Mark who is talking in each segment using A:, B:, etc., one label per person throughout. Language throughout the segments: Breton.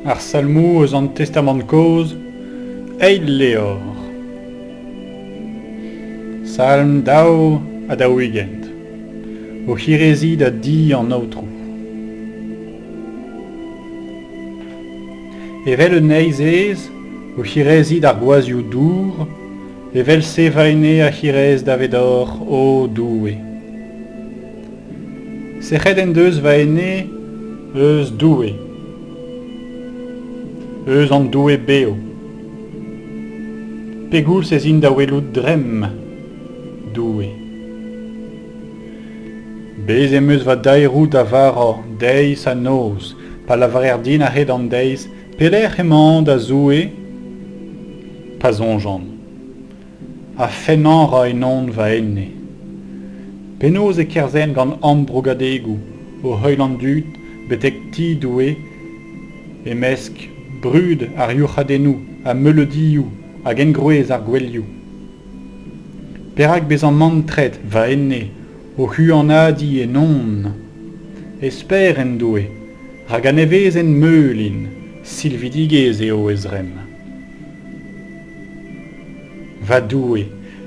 A: Ar Salmoù eus an Testamant Kozh, eil levr. Salm 42. O hireziñ da di an Aotrou. Evel un heizez o hireziñ d'ar gwazhioù dour, evel-se va ene a hirez davedoc'h, o Doue. Sec'het en deus va ene eus Doue, eus an Doue bev. Pegoulz ez in da welout dremm Doue? Bez' em eus va daeroù da varañ deiz ha noz, pa lavarer din a-hed an deiz pelec'h emañ da Zoue? Pa soñjan. Ha fennañ a ra ennon va ene. Penaos e kerzhen gant ambrougadegoù o heuilh an dud betek ti Doue e-mesk brud ar youc'hadennoù ha meuleudioù hag engroez ar gouelioù. Perak bezañ mantret va ene o huanadiñ ennon? Esper en Doue, rak a-nevezenn meulin, silvidigezh eo e zremm. Va Doue,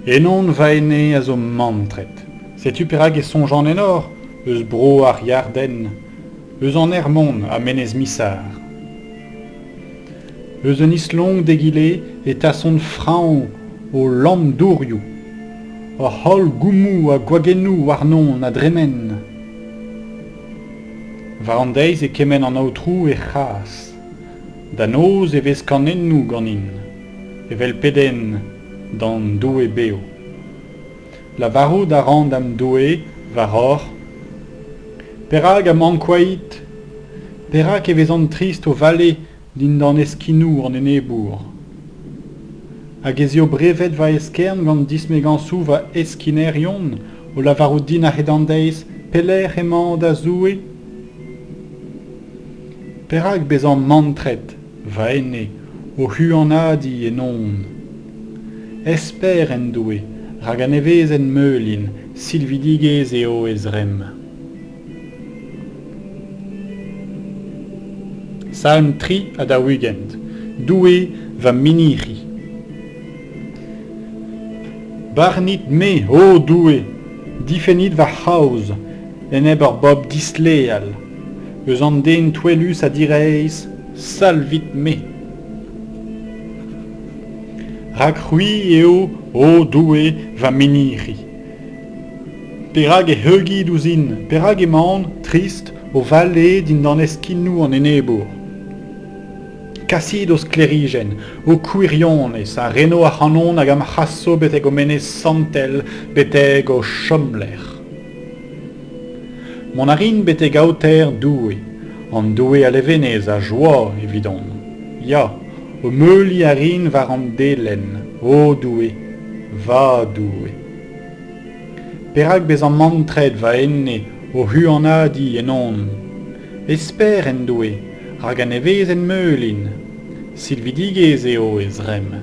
A: ennon va ene a zo mantret. Setu perak e soñjan ennoc'h eus bro ar Yarden, eus an Hermon ha Menez Misar. Eus un islonk d'egile e tasont fraoñv o lamm-dourioù. Hoc'h holl goummoù ha gwagennoù warnon a dremen. War an deiz e kemenn an Aotrou e c'hras. Da noz e vez kanennoù ganin, evel pedenn d'an Doue bev. Lavarout a ran da'm Doue va roc'h, Perak am ankouait? Perak e vezan trist o vale dindan eskinoù an enebour? Hag ez eo brevet va eskern gant dismegañsoù va eskinerion o lavarout din a-hed an deiz pelec'h emañ da Zoue? Perak bezañ mantret, va ene, o huanadiñ ennon? Esper en Doue, rak a-nevezenn meulin, silvidigezh eo e zremm. Salm 43. Doue va minic'hi. Barnit-me, o Doue, difennit va c'haoz enep ur bobl disleal. Eus an den touellus ha direizh, salvit-me. Rak c'hwi eo, o Doue, va minic'hi. Perak e heugit ouzhin? Perak emaon, trist, o vale dindan eskinoù an enebour? Kasit ho sklêrijenn, ho kwirionez a reno ac'hanon hag am c'haso betek ho menez santel, betek ho chomlec'h. Mont a rin betek aoter Doue, an Doue a levenez a joa evidon. Ya, ho meuliñ a rin war an delenn, o Doue, va Doue. Perak bezañ mantret va ene o huanadiñ ennon? Esper en Doue, rak a-nevezenn meulin. Silvidigezh eo e zremm.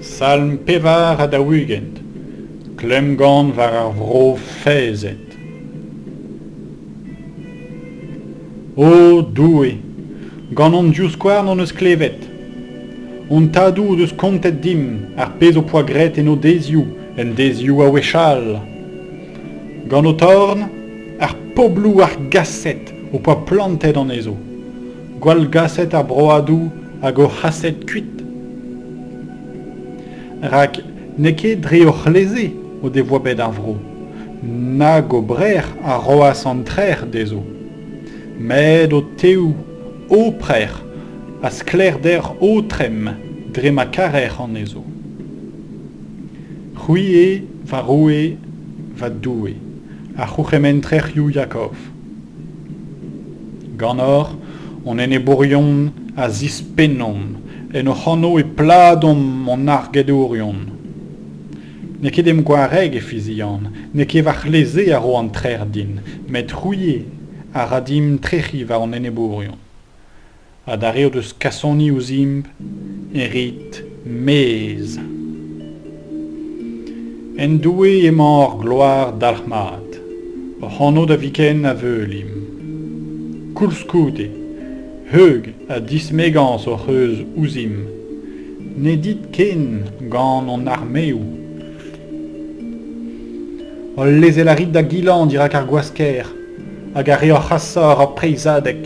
A: Salm 44, Klemmgan war ar vro faezhet. O Doue, gant hon divskouarn hon eus klevet. Hon tadoù o deus kontet dimp ar pezh ho poa graet en o deizioù, en deizioù a-wechall. Gant ho torn, ar pobloù argaset ho poa plantet anezho. Gwallgaset ar broadoù hag o c'haset kuit. Rak n'eo ket dre o c'hleze o devoa bet ar vro, nag o brec'h a roas an trec'h dezho. Met ho teoù, ho prec'h, ha sklaerder ho tremm dre ma karec'h anezho. C'hwi eo va roue, va Doue, a c'hourc'hemenn trec'hioù Yakov. Ganeoc'h, hon enebourion a zispennomp, en hoc'h anv e pladomp hon argedourion. N'eo ket em gwareg e fizian, n'eo ket va c'hleze a ro an trec'h din, met c'hwi eo a ra dimp trec'hiñ war hon enebourion. Ha d'ar re o deus kasoni ouzhimp e rit mezh. En Doue emañ hor gloar dalc'hmat, hoc'h anv da viken a veulimp. Koulskoude, heug ha dismegañs hoc'h eus ouzhimp. Ne dit ken gant hon armeoù. Hol lezel a rit da gilañ dirak ar gwasker hag ar re hor c'hasa a ra preizhadeg.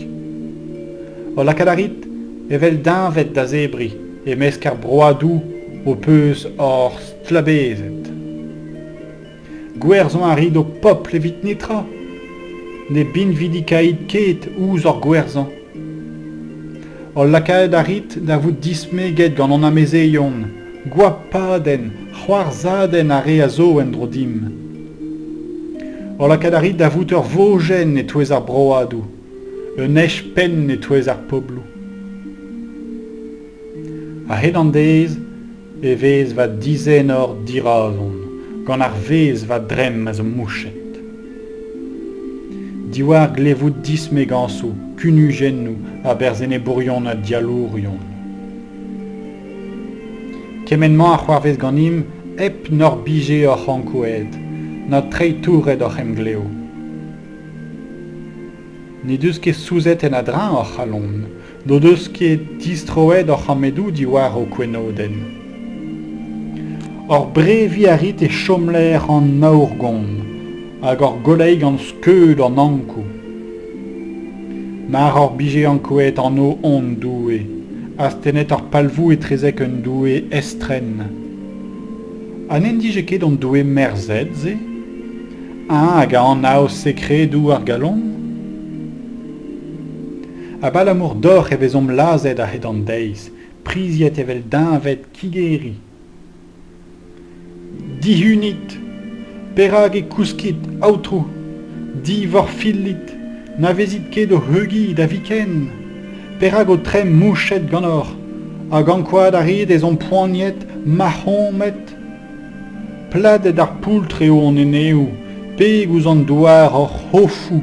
A: Hol lakaat a rit evel deñved da zebriñ e-mesk ar broadoù ho peus hor stlabezet. Gwerzhañ a rit ho pobl evit netra. Ne binvidikait ket ouzh hor gwerzhañ. Hol lakaat a rit da vout dismeget gant hon amezeion, goapadenn, c'hoarzhadenn ar re a zo en-dro dimp. Hol lakaat a rit da vout ur vojenn e-touez ar broadoù, un ej-penn e-touez ar pobloù. A-hed an deiz e vez va dizenor dirazon, gant ar vezh va dremm a zo mouchet. Diwar glevout dismegañsoù, kunujennoù a-berzh enebourion ha dialourion. Kement-mañ a c'hoarvez ganimp hep n'hor bije hoc'h ankouaet, na treitouret hoc'h emglev. N'he deus ket souzet en a-dreñv hor c'halon, N'o deus ket distroet hoc'h ammedoù diwar ho kwenodenn. Hor breviñ a rit e chomlec'h an aourgon hag hor goleiñ gant skeud an Ankoù. Mar hor bije ankouaet anv hon Doue, astennet hor palvoù etrezek un Doue estren. Ha n'en dije ket hon Doue merzet se? Eñ hag a anav sekredoù ar galon? Abalamour deoc'h e vezomp lazhet a-hed an deiz, priziet evel deñved kigeri. Dihunit! Perak e kouskit, Aotrou? Divorfilit! Na vezit ket o heugiñ da viken! Perak ho tremm mouchet ganeoc'h? Hag ankouaat a rit ez omp poaniet, mac'homet? Pladet ar poultr eo hon eneoù, peg ouzh an douar hor c'hofoù.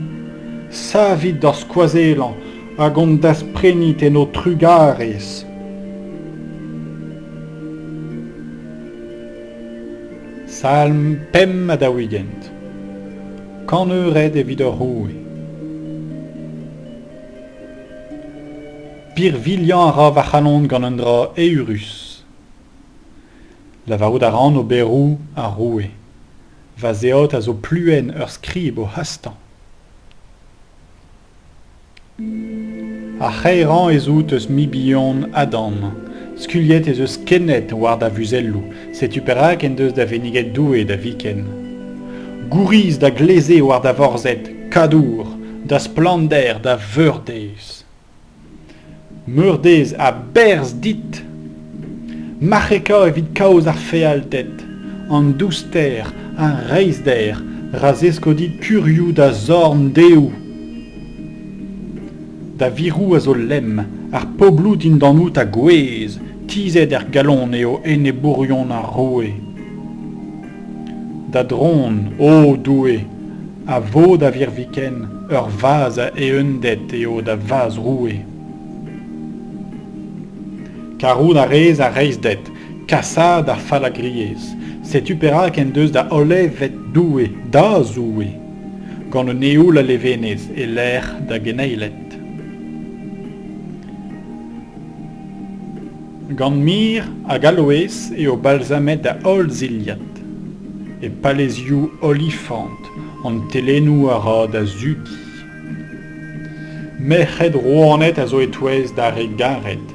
A: Savit d'hor skoazellañ hag hon dasprenit en ho trugarez. Salm 45. Kan-eured evit ur roue. Birvilhañ a ra va c'halon gant un dra eürus. Lavarout a ran oberoù ar roue. Va zeod a zo pluenn ur skrib o hastañ. Ar c'haerañ ez out eus mibion Adam. Skuilhet ez eus kened war da vuzelloù. Setu perak en deus da venniget Doue da viken. Gouriz da gleze war da vorzhed, kadour, da splannder, da veurdez. Meurdez a-berzh dit! Marc'hekañ evit kaoz ar fealded, an douster, ar reizhder, ra zesko dit kurioù da zorn dehou. Da viroù a zo lemm, ar pobloù dindanout a gouezh, tizhet er galon eo enebourion ar roue. Da dron, o Doue, a vo da virviken ur vazh a eeunded eo da vazh-roue. Karout a rez ar reizhded, kasaat ar fallagriezh. Setu perak en deus da olevet Doue, da Zoue, gant un eoul a levenez e-lec'h da geneiled. Gant mir hag aloez eo balzamet da holl zilhad. E palezioù olifant an telennoù a ra da zudi. Merc'hed rouaned a zo e-touez da re garet,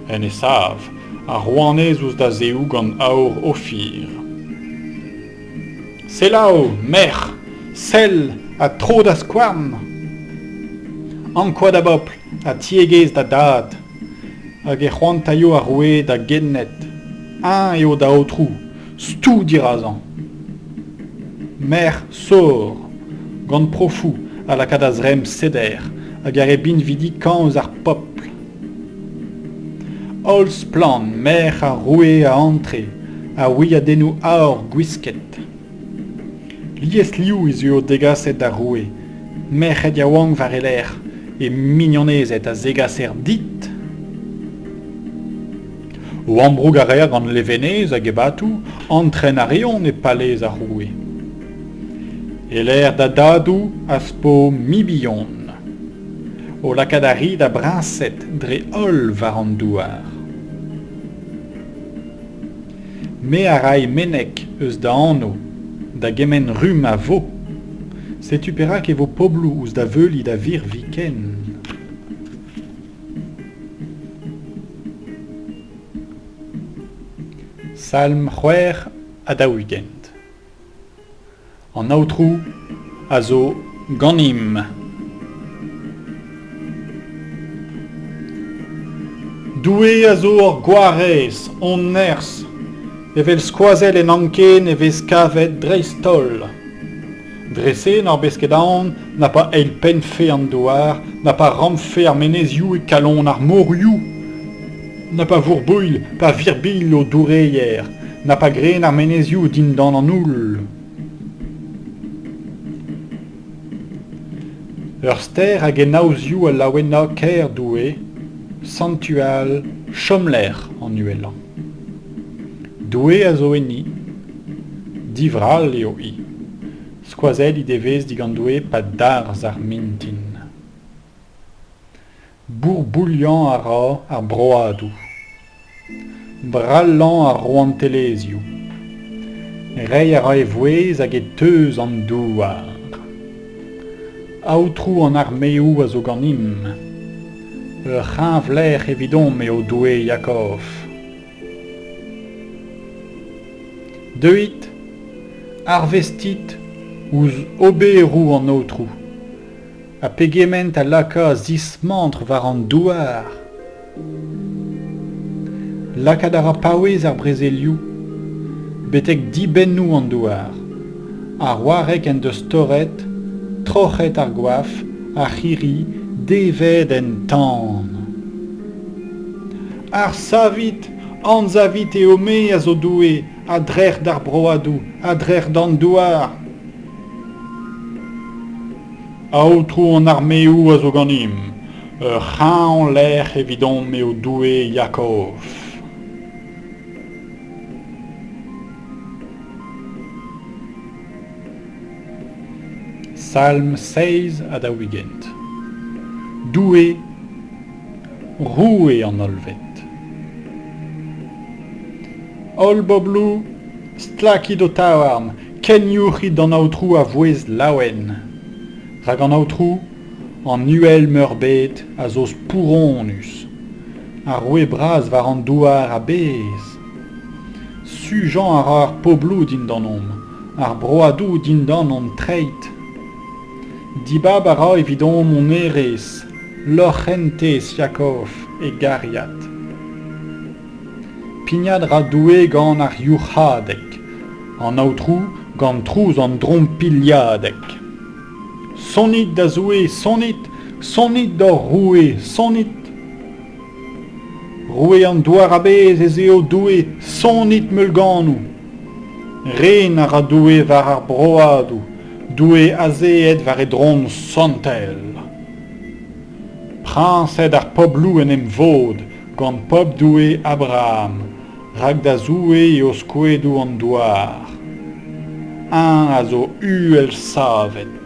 A: en he sav, ar rouanez ouzh da zehoù gant aour Ofir. Selaou, merc'h, sell ha tro da skouarn! Ankouaat da bobl ha tiegezh da dad. Hag e c'hoantaio ar roue da gened. Eñ eo da aotrou, stou dirazañ. Merc'h Sor, gant profoù a laka da zremm seder hag ar re binvidikañ eus ar pobl. Holl splann merc'h ar roue a antre, a wiadennoù aour gwisket. Liesliv ez eo degaset d'ar roue, merc'hed yaouank war e lerc'h, e mignonezed a zegaser dit. O ambroug a reer gant levenez hag ebatoù, antren a reont e palez ar roue. E-lec'h da dadoù az po mibion. O lakaat a ri da briñsed dre-holl war an douar. Me a ray meneg eus da anv da gement rumm a vo. Setu perak e vo pobloù ouzh da veuliñ da virviken. Salm 46. An Aotrou a zo ganimp. Doue a zo hor gwarez, hon nerzh. Evel skoazell en anken e vez kavet dreist-holl. Dre-se n'hor bez ket aon na pa eilpennfe an douar, na pa rampfe ar menezioù e kalon ar morioù, na pa vourbouilh, pa virbilh o doureier, na pa gren ar menezioù dindan an houl. Ur stêr a genaozioù a laouena kêr Doue, santual chomlec'h an Uhelañ. Doue a zo enni, divrall eo-hi. Skoazell he devez digant Doue pa darzh ar mintin. Bourbouilhañ a ra ar broadoù. Brallañ ar rouantelezhioù. Reiñ a ra e vouezh hag e teuz an douar. Aotrou an armeoù a zo ganimp. Ur c'hreñvlec'h evidomp eo Doue Yakov. Deuit, arvestit ouzh oberoù an Aotrou, ha pegement a laka zismantr war an douar. Lakaat a ra paouez ar brezelioù betek dibennoù an douar. Ar wareg en deus torret, troc'het ar goaf, ar c'hirri devet en tan. Arsavit, anzavit eo me a zo Doue, a drec'h d'ar broadoù, a drec'h d'an douar. Aotrou an armeoù a zo ganimp, ur c'hreñvlec'h evidomp eo Doue Yakov. Salm 47. Doue, roue an hollved. Holl bobloù, stlakit ho taouarn, kenyouc'hit d'an Aotrou a vouezh laouen. Rak an Aotrou, an Uhel-meurbet, a zo spouronus. Ar roue bras war an douar a-bezh. Sujañ a ra ar pobloù dindanomp, ar broadoù dindan hon treid. Dibab a ra evidomp hon hêrezh, lorc'hentez Yakov, e gariad. Pignat 'ra Doue gant ar youc'hadeg, an Aotrou gant trouz an drompilhadeg. Sonit da Zoue, sonit, sonit d'hor roue, sonit! Roue an douar a-bezh ez eo Doue, sonit meulganoù! Ren a ra Doue war ar broadoù, Doue azeet war e dron santel. Priñsed ar pobloù en em vod gant pobl Doue Abraham, rak da Zoue eo skoedoù an douar. Eñ a zo uhel-savet.